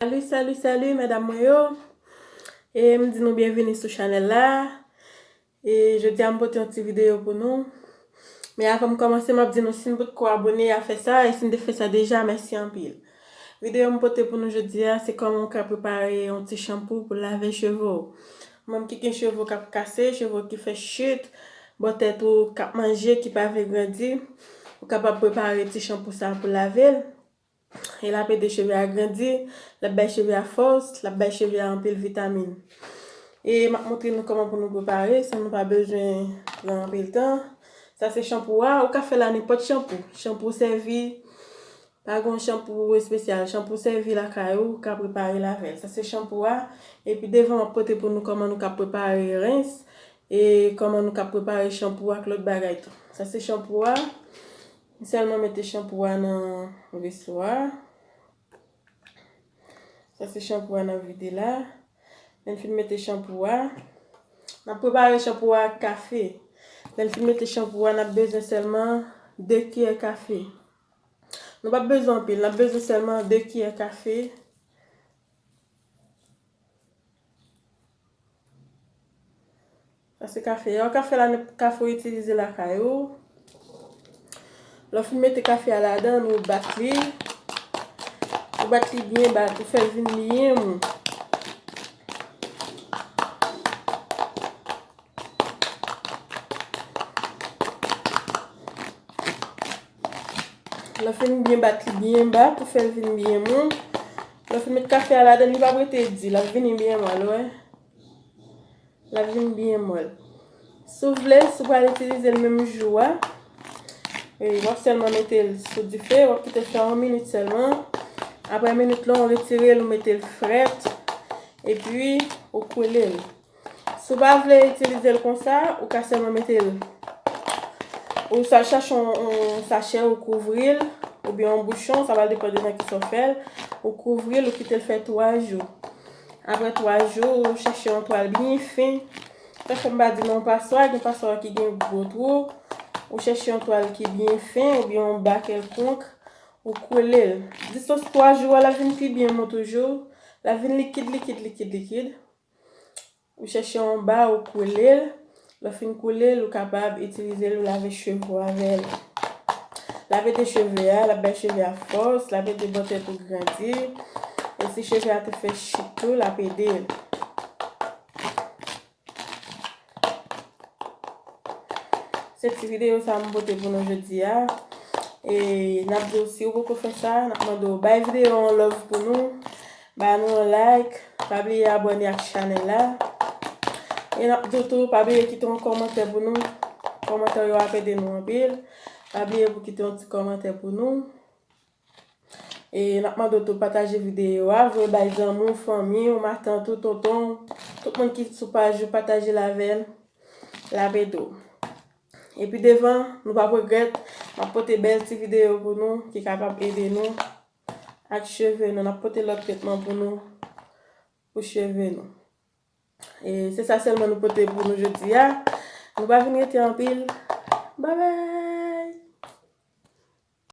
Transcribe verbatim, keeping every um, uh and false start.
Salut, salut, salut, medam mwen yo. E m di nou byenvini sou chanèl la. E jodi a m pote yon ti videyo pou nou. Men avan m kòmanse, m ap di nou, si n potko abòne, a fè sa, e si n te fè sa deja, mèsi anpil. Videyo m pote pou nou jodi a, se kòman w ka prepare yon ti chanpou pou lave cheve w. Ou menm ki gen cheve k ap kase, cheve ki fè chit, bò tèt ou k ap manje, ki pa vle grandi, ou kapab prepare ti chanpou sa pou lave l. E l ap ede cheve a grandi, l ap bay cheve a fòs, l ap bay cheve a anpil vitamin. E m ap montre nou kòman pou nou prepare, san nou pa bezwen pran anpil tan. Sa se chanpou a, ou ka fè l a nenpòt chanpou. Chanpou sèvi, pa gen yon chanpou espesyal. Chanpou sèvi lakay ou, ou ka prepare l avè l. Sa se chanpou a. Epi devan m ap pote pou nou kòman nou ka prepare rens. E kòman nou ka prepare chanpou ak lòt bagay tou. Sa se chanpou a. M sèlman mete chanpou a nan veso a. Sa se chanpou a n ap vide la. Lè n fin mete chanpou a, n ap prepare chanpou a ak kafe. Lè n fin mete chanpou a, n ap bezwen sèlman de kiyè kafe. Nou p ap bezwen anpil, n ap bezwen sèlman de kiyè kafe. Sa se kafe a. Ou ka fè la, kafe ou itilize lakay ou. Lè w fin mete kafe a ladan, ou bat li. Ou bat li byen bat, ou fè l vin byen mou. Lè w fin byen bat li byen bat, ou fè l vin byen mou. Lè w fin met kafe a ladan, li p ap rete di, l ap vini byen mòl, wè. L ap vin byen mòl. Si w vle, si w pral itilize l menm jou a, e, w ap sèlman mete l sou dife, w ap kite l fè yon minit sèlman. Apre minit lan, ou retire l, ou mete l frèt, epi ou kwele l. Si w pa vle itilize l konsa, ou ka sèlman mete l. Ou sa chache yon, yon sachè, ou kouvri l, oubyen yon bouchon, sa va depann de nan kisa w fè l. Ou kouvri l, ou kite l fè twa jou. Apre twa jou, ou chèche yon twal byen fen. Sa fè m pa di nan yon paswa, gen paswa ki gen gwo twou. Ou chèche yon twal ki byen fen, oubyen yon ba kèlkonk, ou kwele l. Distans twa jou a, l ap vin pi byen mou toujou. L ap vin likid, likid, likid, likid. Ou chèche yon ba, ou kwele l. Lè w fin kwele l, ou kapab itilize l, ou lave cheve w avè l. L ap ede cheve a, l ap bay cheve a fòs, l ap ede bò tèt ou grandi. E si cheve a te fè chit tou, l ap ede l. Se ti videyo sa m pote pou nou jodi a. E n ap di w, si w poko fè sa, n ap mande w bay videyo an love pou nou. Ba nou yon like, pa bliye abòne ak chanèl la. E n ap di w tou, pa bliye kite yon kòmantè pou nou. Kòmantè yo ap ede nou anpil. Pa bliye pou kite yon ti kòmantè pou nou. E n ap mande w tou pataje videyo a, voye bay zanmi w, fanmi w, matant ou, tonton w, tout moun ki sou paj ou, pataje l avè l, l ap ede w. Epi devan, nou p ap regrèt, m ap pote bèl ti videyo pou nou ki kapab ede nou ak cheve nou. N ap pote lòt tretman pou nou, pou cheve nou. E se sa sèlman nou pote pou nou jodi a. Nou pa vin rete anpil. Babay!